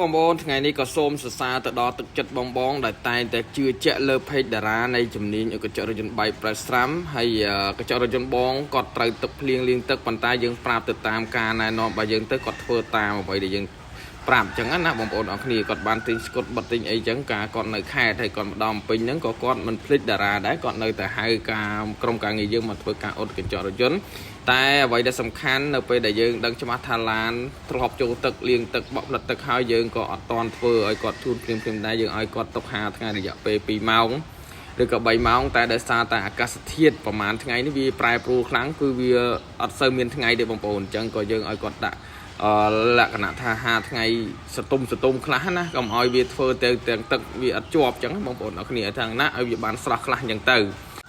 បងប្អូនថ្ងៃនេះក៏សូមសរសើរទៅដល់ទឹកចិត្តបងបងដែលតែងតែជឿជាក់លើ page តារានៃជំនាញកញ្ចក់រថយន្តបែកប្រេះស្រាំហើយកញ្ចក់រថយន្តបងគាត់ត្រូវទឹកភ្លៀងលាងទឹកប៉ុន្តែយើងប្រាប់ទៅតាមការណែនាំរបស់យើងទៅគាត់ធ្វើតាមអ្វីដែលយើងប្រាប់អញ្ចឹងណាបងប្អូនអរគ្នាគាត់បានទិញស្កុតបិទទិញអីចឹងការគាត់នៅខេត្តហើយគាត់មកដល់ភ្នំពេញហ្នឹងក៏គាត់មិនភ្លេចតារាដែរគាត់នៅតែហៅការក្រុមការងារយើងមកធ្វើការអ៊ុតកញ្ចក់រថយន្តតែអ្វីដែលសំខាន់នៅពេលដែលយើងដឹងច្បាស់ថាឡានធ្លាប់ចូលទឹកលាងទឹកបក់ផ្លិតទឹកហើយយើងក៏អត់តន់ធ្វើឲ្យគាត់ជូនភ្លាមភ្លាមដែរយើងឲ្យគាត់ទុកហាលថ្ងៃរយៈពេល2ម៉ោងឬក៏3ម៉ោងតែដោយសារតែអាកាសធាតុប្រហែលថ្ងៃនេះវាប្រែប្រួលខ្លាំងគឺវាអត់សូវមានថ្ងៃទេបងប្អូនអញ្ចឹងក៏យើងឲ្យគាត់ដាក់អឺលក្ខណៈថាហាថ្ងៃសតុំសតុំខ្លះណាកុំឲ្យវាធ្វើទៅទាំងទឹកវាអត់ជាប់អញ្ចឹងបងប្អូនអរគ្នាថាណាឲ្យវាបានស្រស់ខ្លះអញ្ចឹងទៅ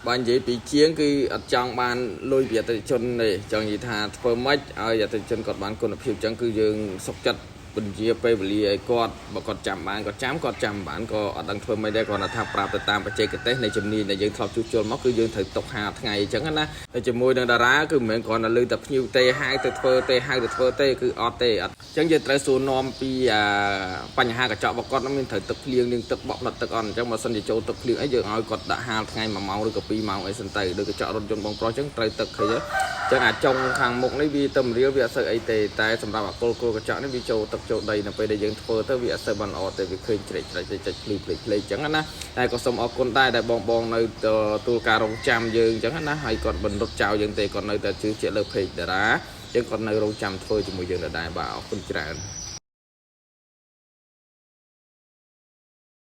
បើនិយាយពីជាងគឺអត់ចង់បានលុយពីអតិថិជនទេចង់និយាយថាធ្វើម៉េចឲ្យអតិថិជនគាត់បានគុណភាពអញ្ចឹងគឺយើងសុខចិត្តពន្យាពេលវេលាឲ្យគាត់បើគាត់ចាំបានគាត់ចាំគាត់ចាំបានក៏អត់ដឹងធ្វើម៉េចដែរគ្រាន់តែថាប្រាប់ទៅតាមបច្ចេកទេសនៃជំនាញដែលយើងធ្លាប់ជួសជុលមកគឺយើងត្រូវទុកហាលថ្ងៃអញ្ចឹងណាតែជាមួយនឹងតារាគឺមិនមែនគ្រាន់តែលើតែភ្ញៀវទេហៅទៅធ្វើទេហៅទៅធ្វើទេគឺអត់ទេអត់អញ្ចឹងយើងត្រូវសួរនាំពីអាបញ្ហាកញ្ចក់របស់គាត់ហ្នឹងមានត្រូវទឹកភ្លៀងនឹងទឹកបក់ផ្លិតទឹកអត់អញ្ចឹងបើសិនជាចូលទឹកភ្លៀងអីយើងឲ្យគាត់ដាក់ហាលថ្ងៃ1ម៉ោងឬក៏2ម៉ោងអីសិនទៅដូចកញ្ចក់រថយន្តបងប្រុសអញ្ចឹងត្រូវទឹកឃើញទេអញ្ចឹងអាចុងខាងមុខនេះវាទៅរៀលវាអត់សូវអីទេតែសម្រាប់អាគល់គល់កញ្ចក់នេះវាចូលទឹកចូលដីនៅពេលដែលយើងធ្វើទៅវាអត់សូវបានល្អទេវាឃើញជ្រែកជ្រែកចុចភ្លឺភ្លេចភ្លេចអញ្ចឹងណាតែក៏សូមអរគុណដែរដែលបងបងនៅទទួលការរងចាំយើងអញ្ចឹងណាហើយគាត់មិនរត់ចោលយើងទេគាត់នៅតែជឿជាក់លើ page តារាយើងគាត់នៅរងចាំធ្វើជាមួយយើងដដែលបាទអរគុណច្រើន។